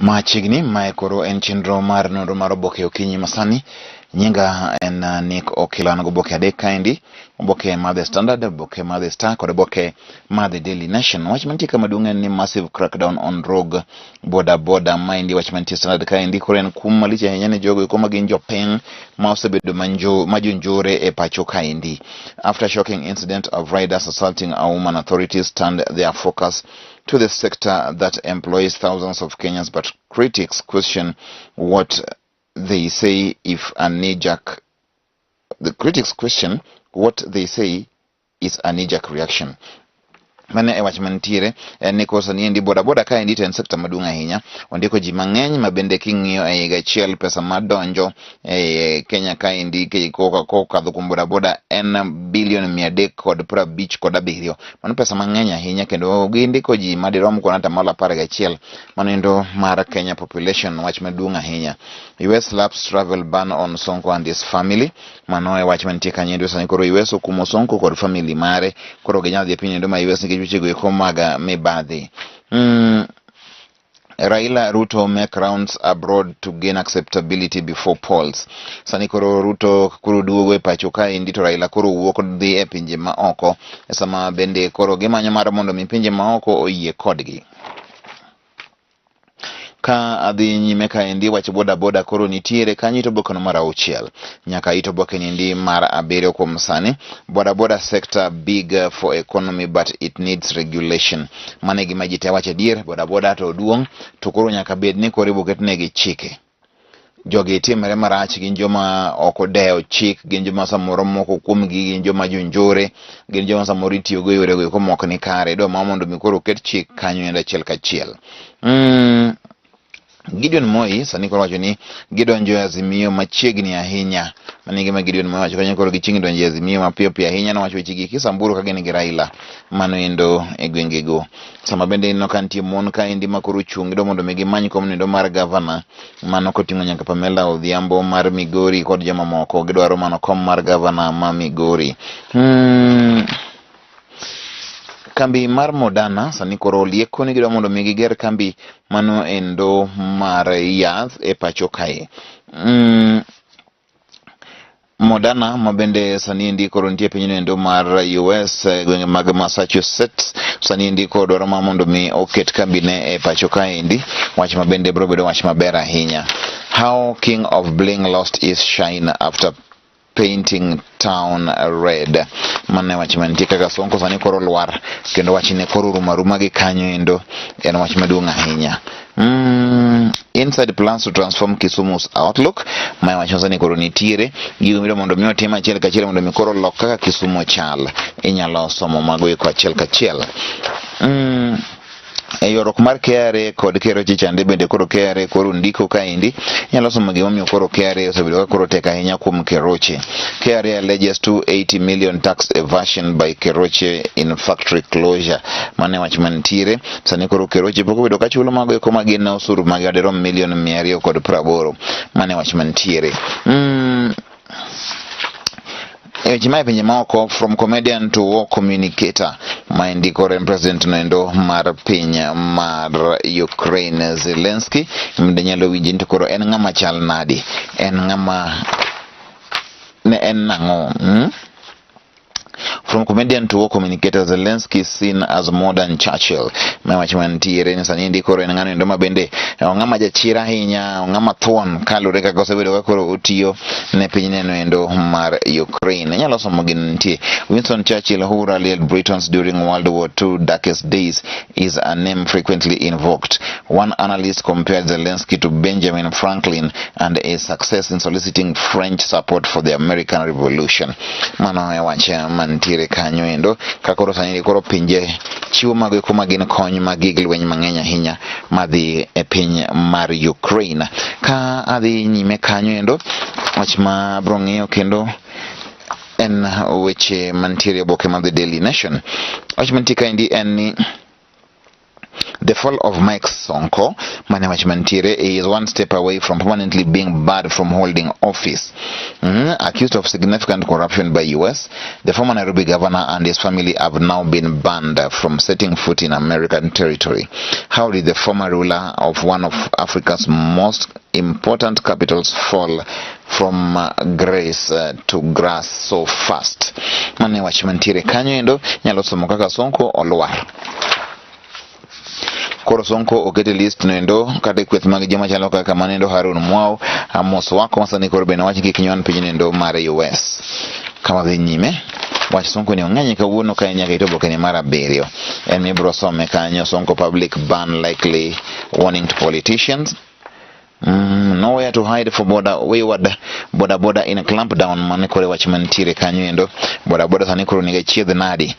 Machiegni mae koro en chenro mar nonro mar oboke okinyi masani. Nyinga en Nick Okelo, an goboke adek kaendi, oboke mar The Standard, oboke mar The Star kod oboke mar The Daily Nation. Wach mantie ka maduong' en ni massive crackdown on rogue boda boda. Maendi wach mantie Standard kaendi, koro en kum malich ahinya ne jogo eko ma gin jopiny ma osebedo ma jonjore e pacho kaendi. After shocking incident of riders assaulting a woman, authorities turned their focus to the sector that employs thousands of Kenyans, but critics question what they say if a knee-jerk the critics question what they say is a knee-jerk reaction. Mano e wach mantiere en ni kosa ni endi bodaboda kaendi to en sekta maduong' ahinya. Ondiko ji mang'eny ma bende king'iyo e higa achiel pesa madonjo e Kenya kaendi kokadho kuom bodaboda en bilion 357. Mano pesa mang'eny ahinya kendo gindiko ji madirom kuon 11%. Mano endo mar Kenya population, wach maduong' ahinya. US slaps travel ban on Sonko and his family. Mano e wach mantie kanyo endo. Sani koro US okumo Sonko kod family mare, koro ginyal dhi e piny endo ma US nikech wechego eko mag mibadhi. Raila Ruto make rounds abroad to gain acceptability before polls. Sani koro Ruto koro duogo e pacho kaendi to Raila koro wuok dhi e pinje ma oko sama bende koro gimanyo mar mondo mi pinje ma oko oyie kodgi. Ka adhi nyime kaendi, wach boda boda koro nitiere kanyo ito oboke no mar 6 nyaka ito oboke niendi mar 7 kuom sani. Boda boda sector big for economy but it needs regulation. Mano e gima ji te wacho adier, boda boda to duong' to koro nyaka bed ni koro iboketnegi chike. Jogi timre marach, gin joma ok odewo chik, gin joma samoro moko kuomgi gin joma jonjore, gin joma samoro itiyogo e yorego eko mok ni kare. Idwa ma mondo mi koro oket chik kanyo endo achiel kachiel. Gideon Moi sani koro wacho ni gidonjo e Azimio machiegni ahinya. Mano e gima Gideon Moi wacho kanyo, koro gichiegni donjo e Azimio mapiyo piyo ahinya. Nowacho weche gi Kisamburu ka gin gi Raila mano endo e gwengego. Sama bende ineno ka nitie mon kaendi ma koro ochung' gidwa mondo mi gimany kom noendo mar gavana, mano koting'o nyaka Pamela Odhiambo mar Migori kod jomamoko, gidwaro mano kom mar gavana ma Migori. Kambi mar Moderna sani koro olieko ni gidwa mondo mi giger kambi mano endo mar yath e pacho kae. Moderna ma bende sani endi koro nitie e pinyno endo mar US e gwenge mag Massachusetts sani endi koro dwaro mar mondo mi oket kambine e pacho kaendi, wach ma bende biro bedo wach maber ahinya. How King of Bling lost his shine after painting town red. Mano e wach mantie kaka Sonko sani koro lwar kendo wachne koro rumo aruma gi kanyo endo en wach maduong' ahinya. Inside plans to transform Kisumu's outlook. Mae wach sani koro nitiere gigo midwa mondo mi otim achiel kachiel mondo mi koro lok kaka Kisumu chal. Inyalo somo mago eko achiel kachiel. E ywaruok mar KRA kod Keroche chande bende koro KRA koro ndiko kaendi. Inyalo somo gimomiyo koro KRA osebedo ka koro tek ahinya kuom Keroche. KRA alleges 280 million tax evasion by Keroche in factory closure. Mano e wach mantiere. Sani koro Keroche pok obedo ka chulo mago eko ma gin osuru mage madirom milion 280. Mano e wach mantiere. E weche mae pinje maoko, from comedian to war communicator, maendi koro en president noendo mar piny mar Ukraine Zelensky. Mde nyalo winje ni to koro en ng'ama chal nadi, en ng'ama ne en nang'o? From comedian to war communicator, Zelensky seen as modern Churchill. Ma wach mantiere ni sani endi koro en ng'ano endo ma bende ong'ama jachir ahinya, ong'ama thuon kaluwore kaka osebedo ka koro otiyo ne piny neno endo mar Ukraine. Inyalo somo gin nitie. Winston Churchill, who rallied Britons during World War II darkest days, is a name frequently invoked. One analyst compared Zelensky to Benjamin Franklin and his success in soliciting French support for the American Revolution. Mano e wach mantiere kanyo endo ka koro sani koro pinje chiwo mago eko ma gin kony mag gig lweny mang'eny ahinya madhi e piny mar Ukraine. Ka adhi nyime kanyo endo, wach ma bro ng'iyo kendo en weche mantiere e oboke mar The Daily Nation. Wach mantie kaendi en ni The fall of Mike Sonko, mane wach mantiere, is one step away from permanently being barred from holding office. Accused of significant corruption by US, the former Nairobi governor and his family have now been banned from setting foot in American territory. How did the former ruler of one of Africa's most important capitals fall from grace to grass so fast? Mane wach mantiere kanyo endo, nyalo somo kaka Sonko olwar. Koro Sonko oket e list no endo kata e kweth mag joma chalo kaka manendo Harun Mwau, Amos Wako masani koro bende wach kik nyon piny endo mar US. Kama dhi nyime, wach Sonko ni ong'eny kawuono ka en nyaka ito oboke ni mar abiriyo. En mibro some kanyo, Sonko public ban likely warning to politicians. Nowhere to hide for border wayward boda boda in a clampdown mane kore wach mantiere kanyo endo boda boda sani koro niga chiedh nadi.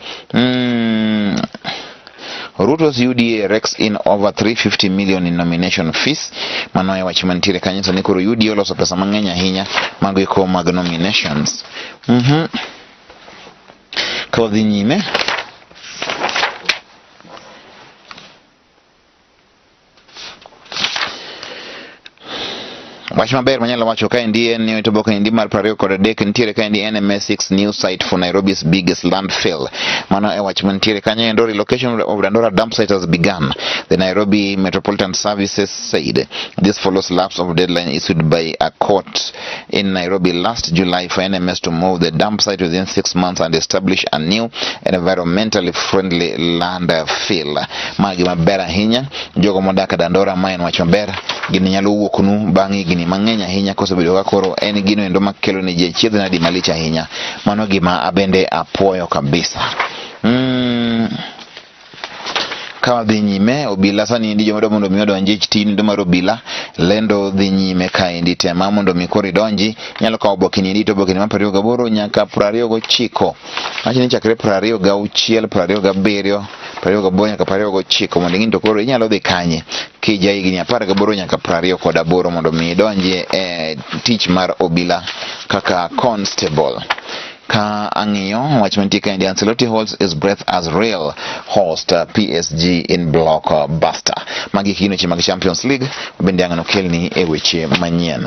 Ruto's UDA rakes in over 350 million in nomination fees. Mano e wach mantiere kanyo sani koro UDA oloso pesa mang'eny ahinya mago eko mag nominations. Ka wadhi nyime, wach maber manyalo wacho kaendi en ni oboke endi mar 23 nitiere kaendi NMS6 new site for Nairobi's biggest landfill. Mano e wach mantiere kanyo endo. Relocation of Dandora dump site has begun, the Nairobi Metropolitan Services said. This follows lapse of deadline issued by a court in Nairobi last July for NMS to move the dump site within 6 months and establish a new environmentally friendly landfill. Magi maber ahinya jogo modak Dandora, ma en wach maber. Gini nyalo wuoknu bang' higni mang'eny ahinya kosebedo ka koro en gino endo makelo ne ji achiedh nadi malich ahinya. Mano gima abende apuoyo kabisa. Ka wadhi nyime, obila sani endi joma dwa mondo mi odonji e tij mar obila lendo dhi nyime kaendi. Tema mondo mi koro idonji, inyalo kawo oboke ni endi to oboke ni mar 28 nyaka 29. Wacho ni chakre 26, 27, 28 nyaka 29 mondo ing'i to koro inyalo dhi kanye kija higni 18 nyaka 28 mondo mi idonji e tich mar obila kaka constable. Ka ang'iyo wach mantie kaendi, Ancelotti holds his breath as Real host PSG in blockbuster. Magi gin weche mag Champions League bende ang' nokelni e weche manyien.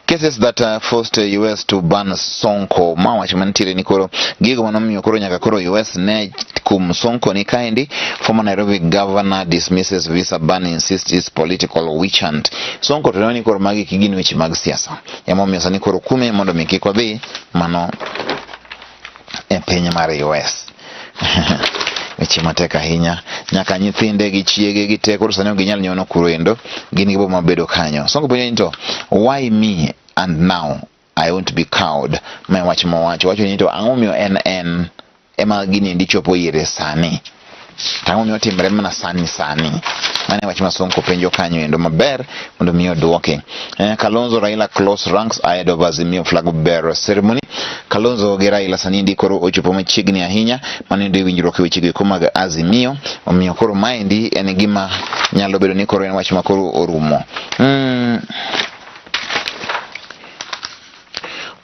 Cases that forced US to ban Sonko. Ma wach mantiere ni koro gigo manomiyo koro nyaka koro US ne kum Sonko ni kaendi. Former Nairobi governor dismisses visa ban, insists is political witch hunt. Sonko to ni koro magi gin weche mag siasa. Emomiyo sani koro kume mondo mi kik wadhi mano e piny mar US. Weche matek ahinya. Nyaka nyithinde gi chiege gi te koro sani ok ginyal nyono kuro endo. Gin gi boma bedo kanyo. Sonko penjo ni to why me and now I won't be cowed. Ma wach mowacho. Wacho ni to ang'o momiyo en ema gini endi chopo ire sani. To ang'o momiyo otimre mana sani sani. Mano e wach ma Sonko penjo kanyo endo maber mondo mi oduoke. Kalonzo Raila close ranks ahead of Azimio flag bearer ceremony. Kalonzo gi Raila sani endi koro ochopo machiegni ahinya mano endi winjruok e wechego eko mag Azimio. Omiyo koro maendi en gima nyalo bedo ni koro en wach ma koro orumo.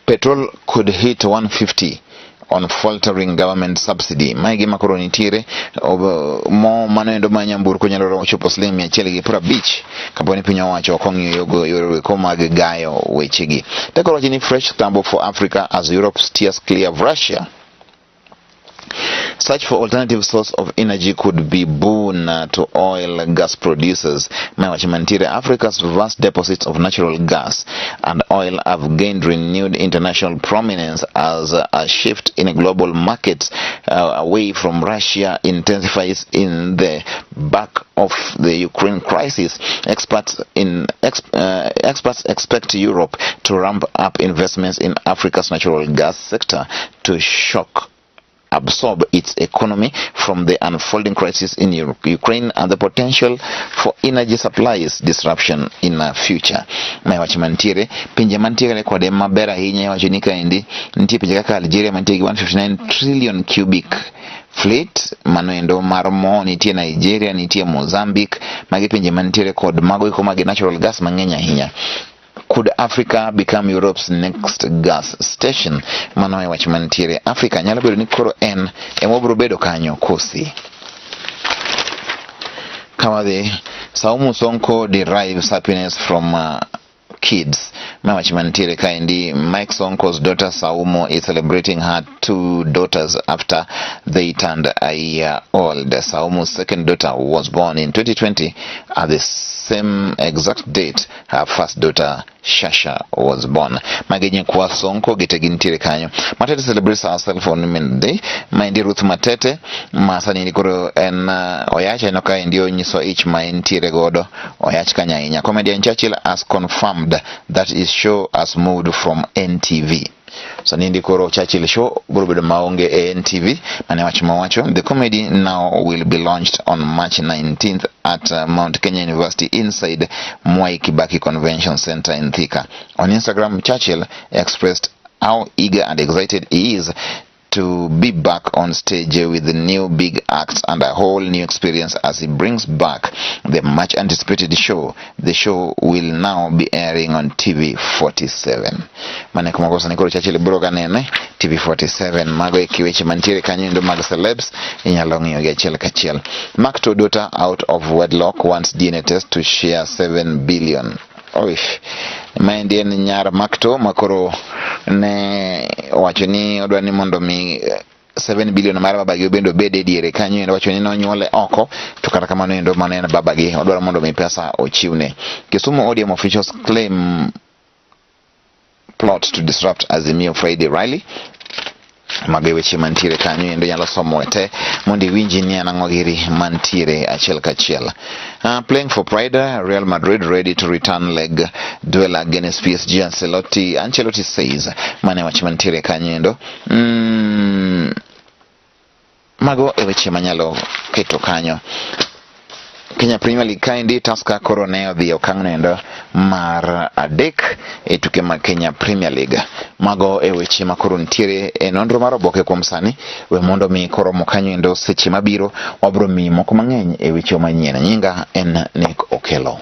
Petrol could hit 150 on faltering government subsidy. Mae gima koro nitiere mo mano endo ma nyamburko nyalo chopo siling 150 kapo ni piny owacho ok ong'iyo yore eko mag gayo wechegi. Tekoro wacho ni fresh stumble for Africa as Europe steers clear of Russia. Search for alternative source of energy could be boon to oil gas producers. Mae mantiere, Africa's vast deposits of natural gas and oil have gained renewed international prominence as a shift in global markets away from Russia intensifies in the back of the Ukraine crisis. Experts expect Europe to ramp up investments in Africa's natural gas sector to shock absorb its economy from the unfolding crisis in Ukraine and the potential for energy supplies disruption in the future. Mae wach mantiere, pinje mantiere kode maber ahinya iwacho ni kaendi nitie pinje kaka Algeria mantie gi 159 trillion cubic fleet mano endo mar mo, nitie Nigeria, nitie Mozambique, magi pinje mantiere kod mago eko mag natural gas mang'eny ahinya. Could Africa become Europe's next gas station? Mano e wach mantiere. Africa nyalo bedo ni koro en ema obiro bedo kanyo kosi. Kawadhi, Saumu Sonko derives happiness from kids. Ma wach mantiere kaendi, Mike Sonko's daughter Saumu is celebrating her two daughters after they turned a year old. Saumu's second daughter was born in 2020 at the same exact date her first daughter Shasha was born. Magi nyikwa Sonko gite gintiere kanyo. Matete celebrates herself on Women's Day. Maendi Ruth Matete ma sani koro en oyach aneno ka endi onyiso ich ma entiere godo oyach kanyo ahinya. Comedian Churchill has confirmed that his show has moved from NTV. Sani ndi koro Churchill show biro bedo maonge e NTV mane wach mawacho. The comedy now will be launched on March 19th at Mount Kenya University inside Mwai Kibaki Convention Center in Thika. On Instagram, Churchill expressed how eager and excited he is to be back on stage with the new big acts and a whole new experience as he brings back the much anticipated show. The show will now be airing on TV 47. Mane kuma kosa ni koro Churchill biro ga nene TV 47. Mago e weche mantiere kanyo endo mag celebs inyalo ng'iyo gi achiel kachiel. Mark daughter out of wedlock wants DNA test to share 7 billion. Oish. Maendi en nyar Makto makoro ne owacho ni odwa ni mondo mi 7 billion mar babagi bende obed e diere kanyo endo wacho ni nonyuole oko to kata kamano endo mano en babagi odwaro mondo mi pesa ochiwne. Kisumu ODM officials claim plot to disrupt Azimio Friday rally. Mago e weche mantiere kanyo endo inyalo somo te mondo iwinji ni en ang'o giri mantiere achiel kachiel. Playing for pride, Real Madrid ready to return leg duel against PSG, Ancelotti says. Mane wach mantiere kanyo endo. Mago e weche manyalo keto kanyo. Kenya Premier League kaendi Tusker koro ne odhi e okang' noendo mar adek e tuke mag Kenya Premier League. Mago e weche ma koro nitiere e nonro mar oboke kuom sani. We mondo mi koromo kanyo endo seche mabiro wabiro miyi moko mang'eny e weche manyien. Nyinga en Nick Okelo.